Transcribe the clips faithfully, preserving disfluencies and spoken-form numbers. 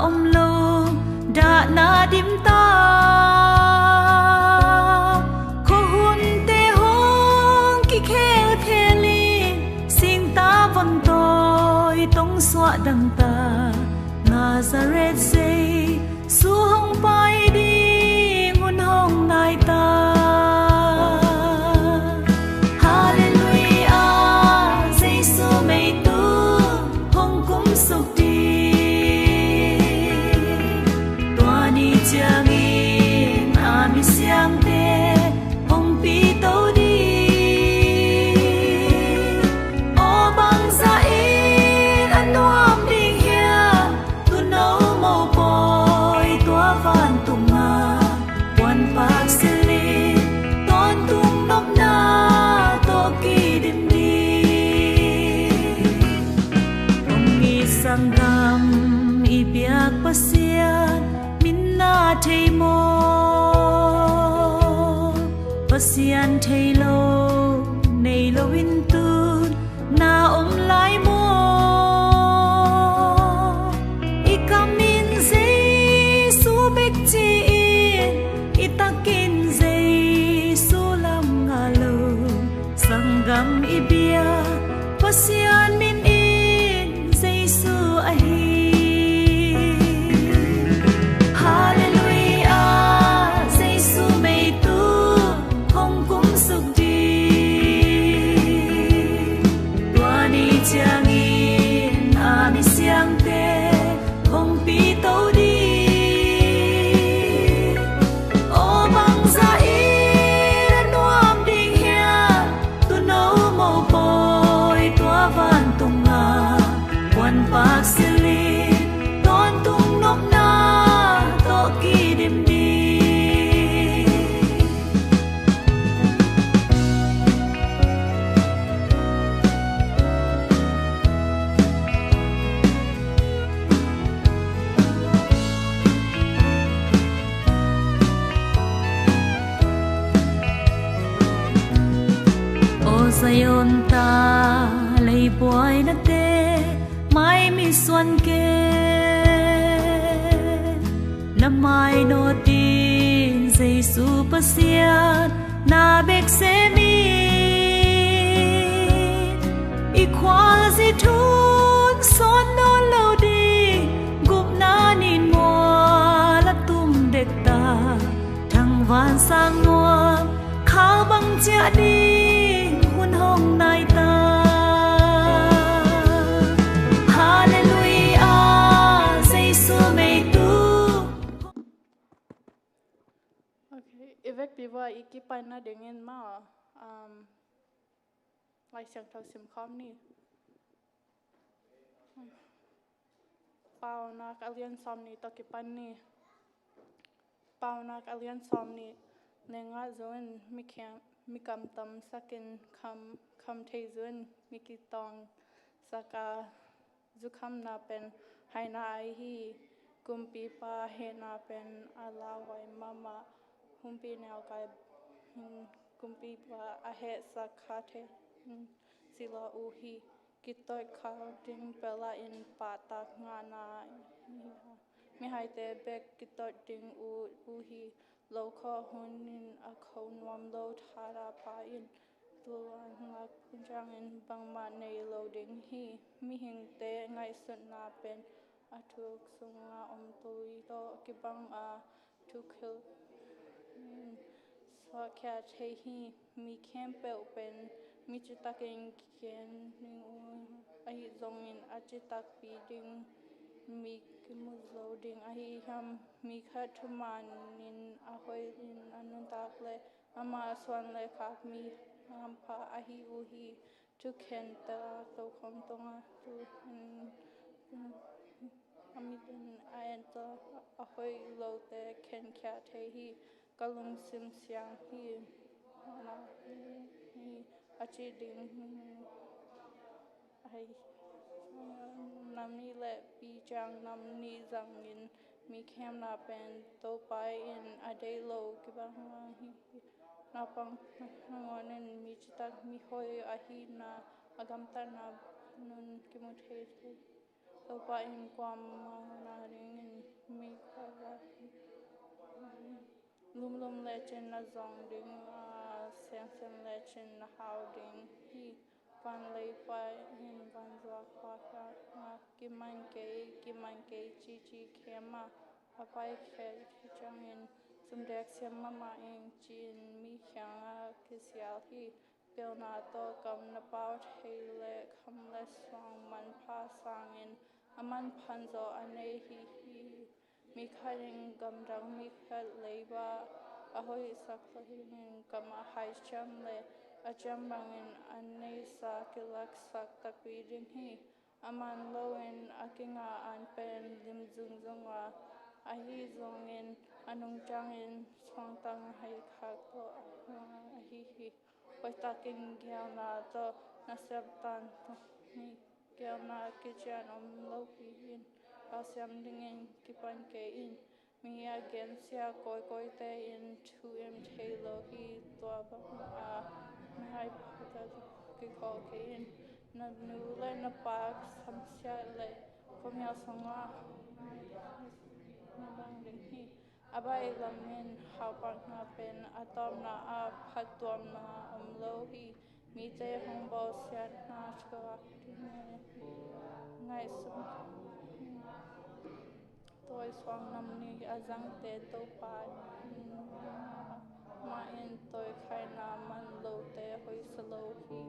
om lo, dahna dimta, khuahunte hong kikhelkhel in, singta vontawi tong suah dangta, Nazareth Jesu hong pai ding hun hong nai ta. Halleluiah, Jesu meitu hong kumsuk ding. Tua ni ciangin a misiangte hong pito ding. Aw bangzah in a nuam ding hiam, tuuno mopawi tua vantunga puanpak silin, tawntung nopna tawh kidim ding. Hong i sanggam i biak Pasian min na thei maw? Pasian thei lo, nei lo in tun na om lai maw? I kam in Jesu bek ci-in, i tak in Jesu lam ngah lo, sanggam i biak Pasian min in Jesu ahi. Halleluiah, Jesu meitu hong kumsuk ding. Tua ni ciangin a misiangte hong pito ding. Aw bangzah in a nuam ding hiam, tuuno mopawi tua vantunga puanpak silin, tawntung nopna tawh kidim ding. Aw Zion ta, leibuainate mai mi suan kei. Na mainawt in Jesu Pasian na bek sem in, i khualzi thu sawn nawn lo ding, gupna nin mual a tum dektak, thangvan sang nuam khau bang ciah ding hun hong nai ta. Halleluiah, Jesu meitu. Ok, i vekpi vua i kipaina dingin ma, um, Lai Siangtho sim khawm ni. Paunak a lian sawm nih tawh kipan ni. Paunak a lian sawm nih le nga zun mi khiam, mi kamtam sakin kham, kham thei zun mi kitawng saka zukhamna pen haina ahi hi. Kumpipa hehna pen a lauhuai mahmah, humpi neu kai, hmm, kumpipa a hehsak kha thei, hmm, silo uh hi. Kitawih khak ding pela in pahtak ngahna hi. Mihaite bek kitawih ding uh, uh hi. Lo khawh hun in a kho nuam lo thada pa in tuan ngak hun ciangin bangmah nei lo ding hi. Mihingte ngaihsutna pen a thuk sunga om tui tawh kibang a, thukhilh in suahkhia thei hi. Mi khempeuh pen mi citakin kigen ding uh ahi zongin a citakpi ding mi kimu zo ding ahi hiam? Mi khat thumanin a hoih in a nuntak leh amah suan le khak mi hampha ahi uh hi. Thukhen tela tokhom tonga tu hen, a mitin a en tawh a hoih lote khenkhia thei hi. Ka lungsim siang hi, hi a ci ding ahi. Nam nih le pi ciang nam nih zangin mi khemna pen Topa in a deih lo kibang hi. Naupang nangawn in mi citak mi hoih ahihna a gamtatna nun kimu thei thei. Topa in kuamah na dingin mi khat a, lumlum lecin na zong ding a, semsem lecin na hau ding hi. Van leipa in vanzuak pa kiangah, kiman kei, kiman kei, cici khem a, a paikhiat khit ciangin sumdek siam mahmah ing, ci-in mi kiangah kisial hi. Pilna tawh kam na pau thei le kham le suang manpha sangin a manpha zaw a nei hi hi. Mi khat in gamdang mi khat leiba a hoihsak dingin kam a haiciam le a ciam bangin a neihsa kilaksak takpi ding hi. A man loin a kingah an pen lim zungzung a, ahi zongin a nungtangin suangtang haikhak tawh a huang ahi hi. Hoihtakin geelna tawh na sep tan tawh ni. Geelna kician om lopi in, pasiam dingin kipan kei in. Mi a gensia kawikawite in thu im thei lo hi. Tua banga mihai phuta kikhawl kei in. Na nu le na pa samsiat le khuamial sungah na bang ding hi. A baih lamin haupakna pen a tawpna ah phattuamna om lo hi. Mite hong bawlsiatna thuak ding hi. Ngaihsun, tawi suang nam nih a zangte Topa in, mah in tawikhaina man lote hoihsa lo hi.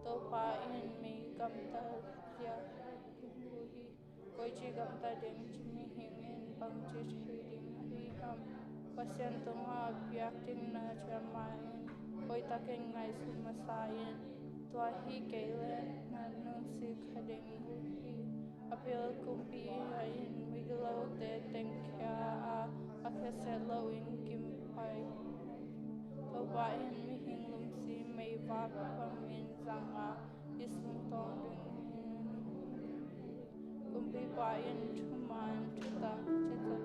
Topa in mi gamtat zia hi. Koici gamta ding ci mihing in bangci thei ding ahi hiam? Pasian tungah biakding na ciam ma in, hoihtakin ngaihsun masa in. Tua hi kei leh na nungsi kha ding uh hi. A pil kumpi in migilote tengkhia a, a khiasia loin kim pai. Topa in mihing lungsim meivak bangin zang a, i sungtawng ding hi. Kumpipa in thuman thutak cicak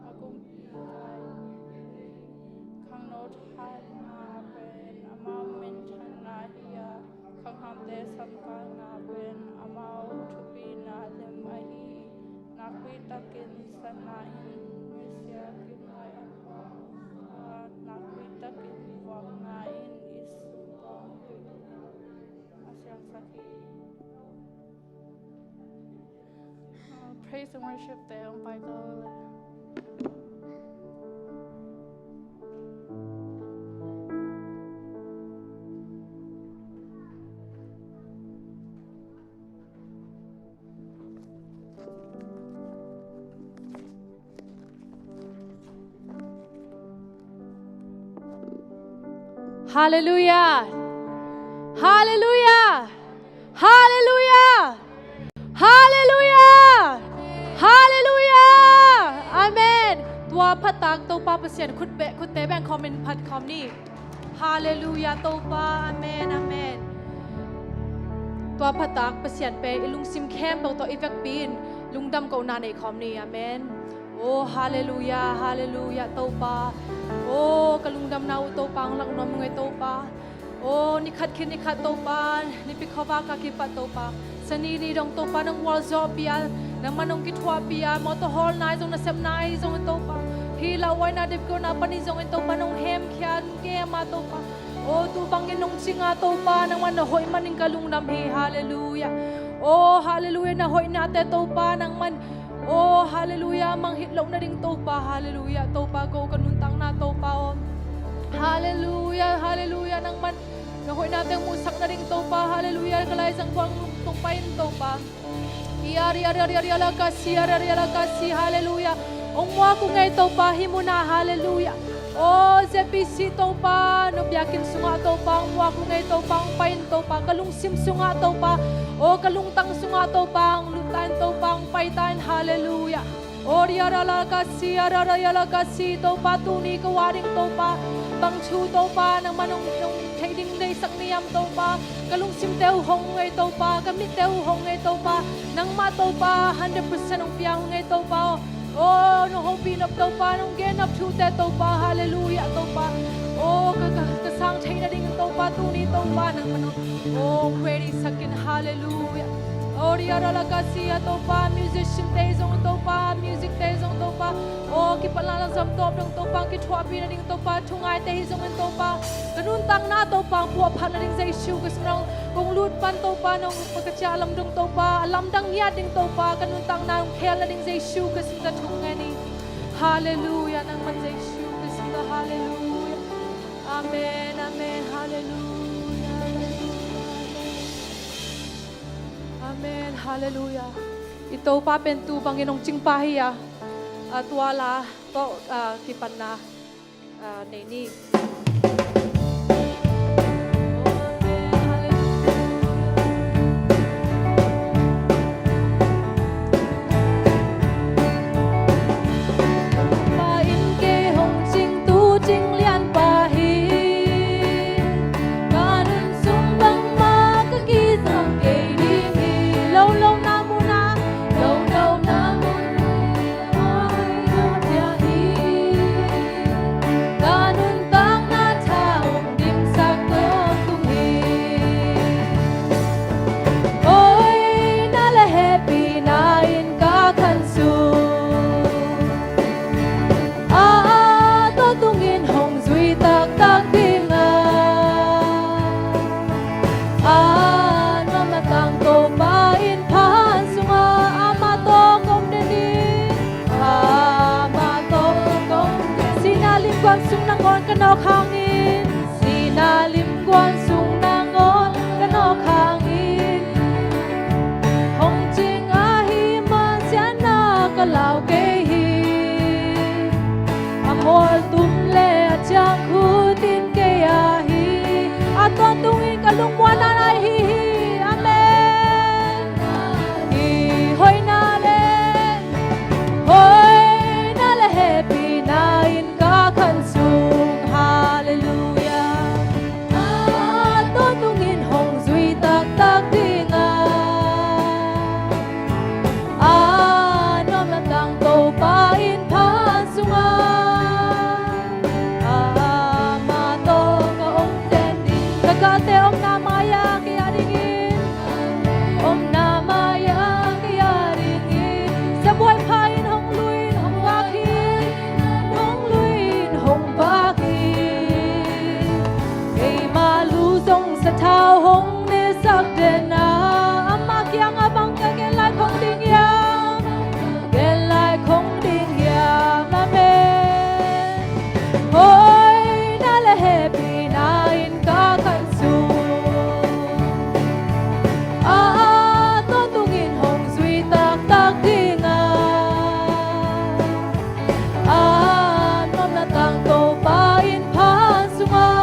a kumpi lai. Khangno thahatna pen amau minthanna hi a, khanghamte samkalna pen amau thupina lim ahi hi. Nakpi takin sanna in nusia kim lai a, nakpi takin vuakna in i sungtawng hi. A siangsak hi. Uh, praise and worship te hong pai ko le. Halleluia. Halleluia. Halleluia. Halleluia. Halleluia. Amen. Tua phattak Topa Pasian khut beh, khutte beng khawmin phat khawm ni. Halleluia Topa. Amen. Amen. Tua phattak Pasian pen i lungsim khempeuh tawh i vekpi in lungdam kohna nei khawm ni. Amen. Oh, halleluia, halleluia, Topa. Oh, ka lungdamna uh Topa, hong lak nuam ung ei Topa. Oh, nikhat khit nikhat Topa, nipi khuavak a kipat Topa. Sani ni dong Topa, nang gualzawhpih a, nangman hong kithuahpih a, mawtaw hawlna ahi zong, nasepna ahi zong Topa. Hih lauhuaina dipkona pan hi zongin Topa, nong hemkhia, nong ngem a Topa. Oh, tu bangin nong cing a Topa, nangman na hoih manin ka lungdam hi, halleluia. Oh, halleluia, na hoihnate Topa, nangman Oh, halleluia, mangngilh loh nading Topa, halleluia, Topa ko ka nuntakna Topa aw. Halleluia, halleluia, nangman na hoihnate muhsak nading Topa, halleluia, ka laizang kuang tung pai in Topa. Ia, ria, ria, ria, ria, la ka si, ia, ria, ria, la ka si, halleluia. Hong muak ung ei Topa, hih munah, halleluia. Oh, Z P C Topa, na biakinn sungah Topa, hong muak ung ei Topa, hong pai in Topa, ka lungsim sungah Topa, oh, ka lungtang sungah Topa, hong lut ta in Topa, hong pai ta in, halleluia. Oh, ria ra la ka si, a ra ra ia la ka si, Topa, tuni ka wah ding Topa, bang thu Topa, nangman hong, hong theih ding deihsak ni hiam Topa, ka lungsimte uh hong ung ei Topa, ka mitte uh hong ung ei Topa, nangmah Topa, hundred percent hong pia ung ei Topa, oh, na hopih nop Topa, nong gen nop thute Topa, halleluia Topa. Oh, ka, ka, ka sang theih nading Topa, tuni Topa, nangman hong, oh, ready sak in, halleluia. Oria Ralakasia Topa, musician te zong Topa, music te zong Topa, o kipalana zam tawp dong Topa, kithuahpi nading Topa, thungai te hi zongin Topa, ka nuntakna Topa, puahphat nading Jesu Khrist nong kong lut pan Topa, nong pakacia lam dong Topa, a lamdang ngiat ding Topa, ka nuntakna hong khel nading Jesu Khrist ka thum ngai ni. Halleluia, nang man Jesu Khrist ka halleluia. Amen, amen, halleluia, halleluia, amen. Amen. Halleluia. I Topa pen tu bangin hong cingpa hi a, a tua la tawh, a, kipanna, a, nei ni. Amen. Halleluia. Pa in kei hong cing tu cing lianpa hi. Ka nun sung bangmah ka kisam kei ding hi. Lolona munah, lolona munah, ai, ai, ai, hi. Ka nuntakna tha hong dimsak tawntung hi. Hoihna le hehpihna in ka khan sung a, a tawntungin hong zui taktak ding a, a nuam a tang Topa in phan sungah amah tawh ka om den ding, amah tawh ka om den. Sihna limguan sung nangawn ka nawk hangin, sihna limguan sung nangawn ka nawk hangin, hong cing ahih man siatna ka lau kei hi. A mual tum le a ciangkhut in kei ahi, a tawntungin ka lungmuanna ahi hi. Amen. Hi hoihna le, hoihna le hehpihna in ka khan sung. Halleluia. A tawntungin hong zui taktak ding a, a nuam a tang Topa in phan sungah amah tawh ka om den ding. Ka galte omna mai-ah kei a dingin, omna mai-ah kei a dingin, siabuai pha in hong lui in hong vak hi, hong lui in hong vak hi. Keima lu zong sathau hong nesak den a, amah kiangah bang ka gen lai khong ding hiam? Gen lai khong ding hiam? Amen. Hoihna le hehpihna in ka khan sung a, a tawntungin hong zui taktak ding a, a nuam a tang Topa in phan sungah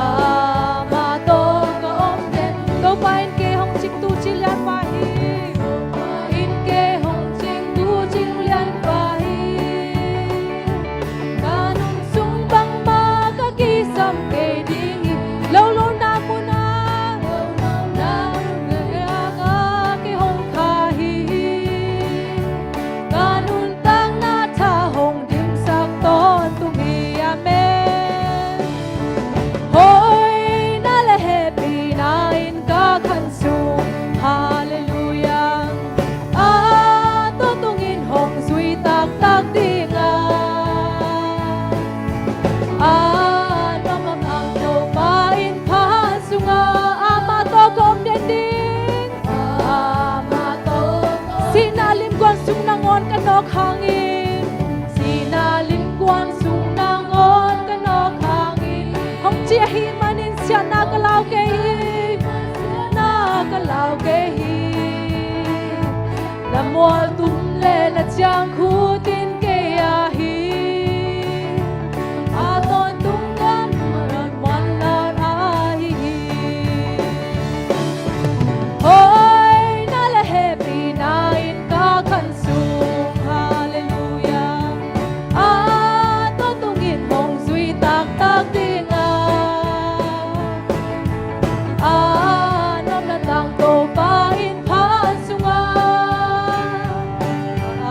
amah tawh ka om den. Topa in kei hong cing tu cing lianpa hi. Topa in kei hong cing tu cing lianpa hi. Ka nun sung bangmah ka kisam kei ding hi. Lolona munah, lolona munah kei hong kha hi. Ka nuntakna tha hong dimsak tawntung hi. Amen. Hoihna le hehpihna in ka khan sung. Halleluia. A tawntungin hong zui taktak ding a, a nuam a tang Topa in phan sungah amah tawh ka om den ding. Amah tawh ka om. Sihna limguan sung nangawn ka nawk hangin, sihna limguan sung nangawn ka nawk hangin, hong ci ahih manin siatna ka lau kei hi. Siatna ka lau kei hi. Na mual tum le na ciangkhut in kei ahi, a tawntung kan man ahi hi. Hoihna le hehpihna in ka khan sung. Halleluia. A tawntungin hong zui taktak ding a, a nuam a tang Topa in phan sungah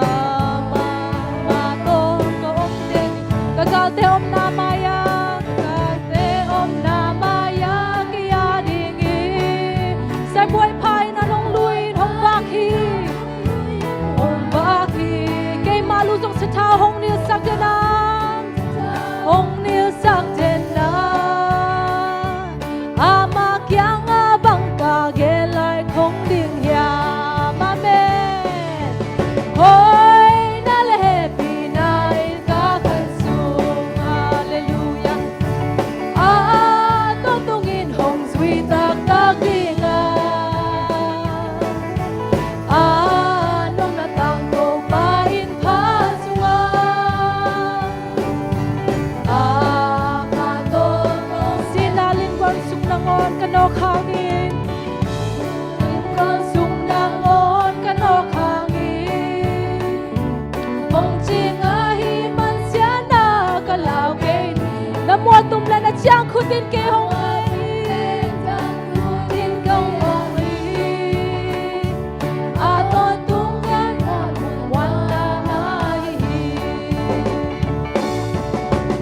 amah tawh ka om den. Ka galte omna mai-ah, ka galte omna mai-ah kei a dingin, Mual tum le na ciang khut in kei hong lei hi. Khut in kong hong lei hi. A tawntung gen muanna hi.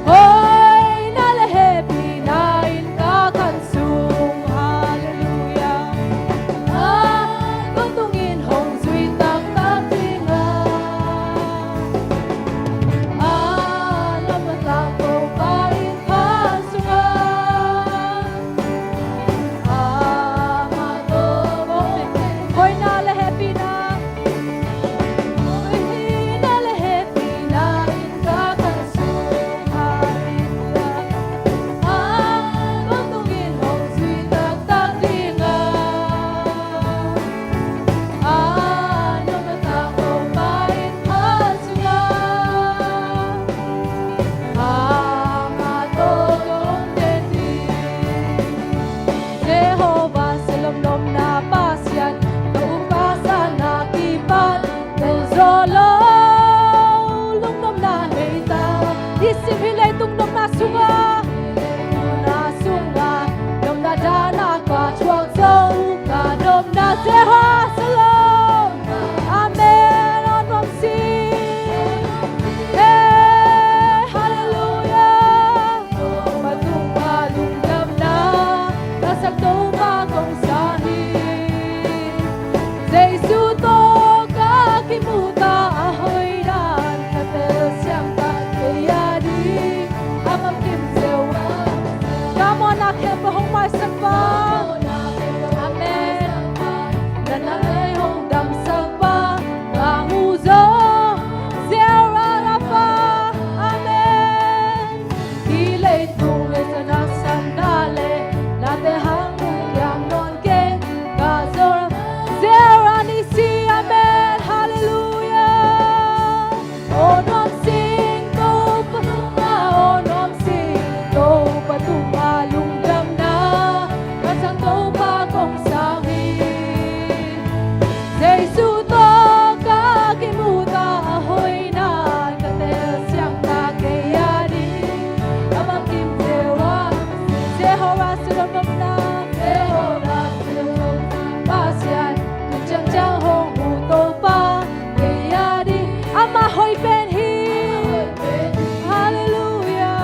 Hoihna le hehpihna in ka khan sung. Halleluiah. A tawntung in hong zui taktak ding a, a lamlak Topa in khan sung a, amah tawh kong, hoihna le hehpihna, hoihna le hehpihna in ka khan sung. Halleluiah. A tawntung in hong zui taktak ding a, a lamlak Topa in khan sung a, amah tawh kong tel ding. Jehovah Shalom, lomna Pasian, ka up ka sahna kipan tel zawh lo, lungnopna nei ta. Nisim hih leitung nopna sungah, nopna sungah, nopna dan a ka thuak zo, ka nopna Jehovah Shalom. Amen. Aw nuam sing. Hey, halleluiah. Topa tungah lungdamna ka sak Topa kong sang hi. Jesu tawh ka kimu ta, a hoihna in ka tel siang ta, kei a ding a bangkim Jehovah. Come on, a khempeuh hong maisak vang. Amen. Na nang lei hong damsak pa, ka mu zo, Jehovah Rapha. Amen. Hih leitung le sa na sanna le, nate hang kiang nawn kei, ka zo, Jehovah Nissi. Amen. Halleluiah. Aw nuam sing Topa tungah, aw nuam sing Topa tungah lungdamna ka sak Topa kong sang hi. Jesu tawh ka kimu ta, a hoihna in ka tel siang ta, kei a ding a bangkim Jehovah. Jehovah Shalom nopna, Jehovah Shalom nopna Pasian, tu ciangciang hong huh Topa, kei a ding amah hoih pen hi. Halleluiah.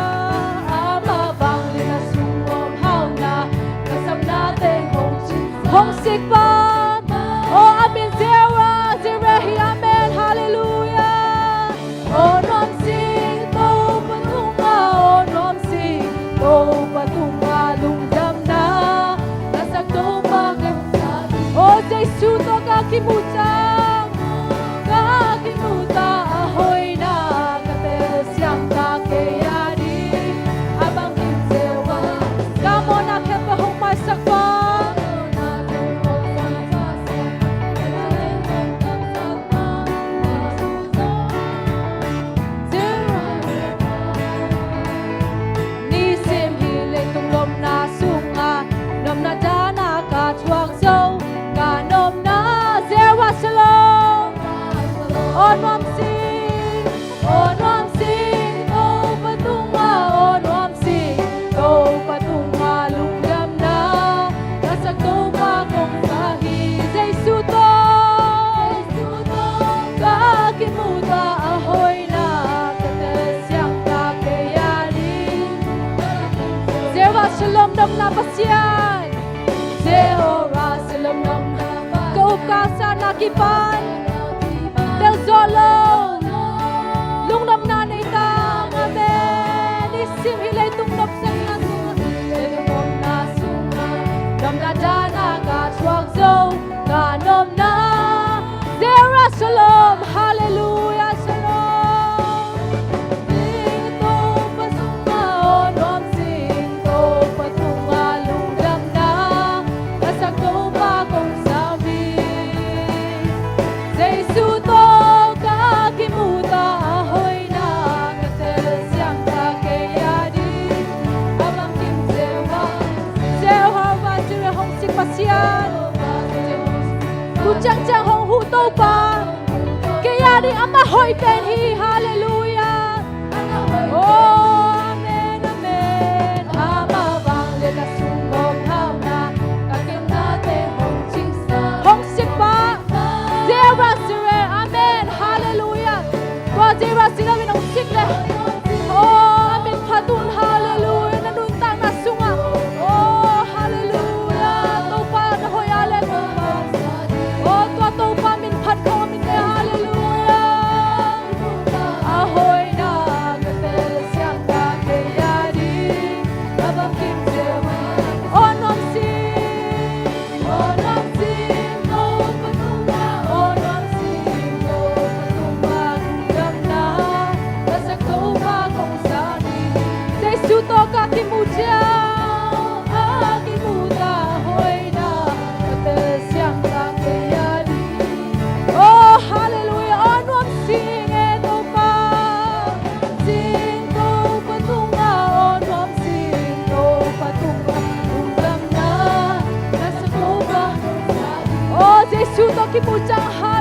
Amah vangliatna sung om hauhna, ka sapna teng hong cing, hong sik pa. Aw, a min Jehovah Jireh hi. Amen. Halleluiah. Aw nuam sing Topa tungah, aw nuam sing Topa tungah lungdamna ka sak Topa kong sang hi. Aw Jesu tawh ka kimu ciang, ka kimu ta, a hoihna in ka tel siang ta, kei a ding a bangkim Jehovah. Come on, a khempeuh hong maisak vang. Nisim hih leitung nopna sungah, nopna dan a ka thuak zo, ka nopna Jehovah Shalom. Aw nuam sing, aw nuam sing Topa tungah, aw nuam sing Topa tungah lungdamna ka sak Topa kong sang hi. Jesu tawh, Jesu tawh ka kimu ta, a hoihna in ka tel siang ta, kei a ding Jehovah Shalom nopna Pasian. Jehovah Shalom nopna Pasian, ka up ka sahna kipan tel zawh lo, lungnopna nei ta. Amen. Nisim hih leitung nopsakna sungah, leitung nopna sungah, nopna dan a ka thuak zo, ka nopna Jehovah Shalom. Halleluiah. Shalom. Topa tungah, aw nuam sing Topa tungah lungdamna ka sak Topa kong sang hi. Jesu tawh ka kimu ta, a hoihna in ka tel siang ta, kei a ding a bangkim Jehovah. Jehovah Jireh, hong sik Pasian, tu ciangciang hong huh Topa, kei a ding amah hoih pen hi. Halleluiah. Aw amen, amen. Jesu tawh kimu ciang ha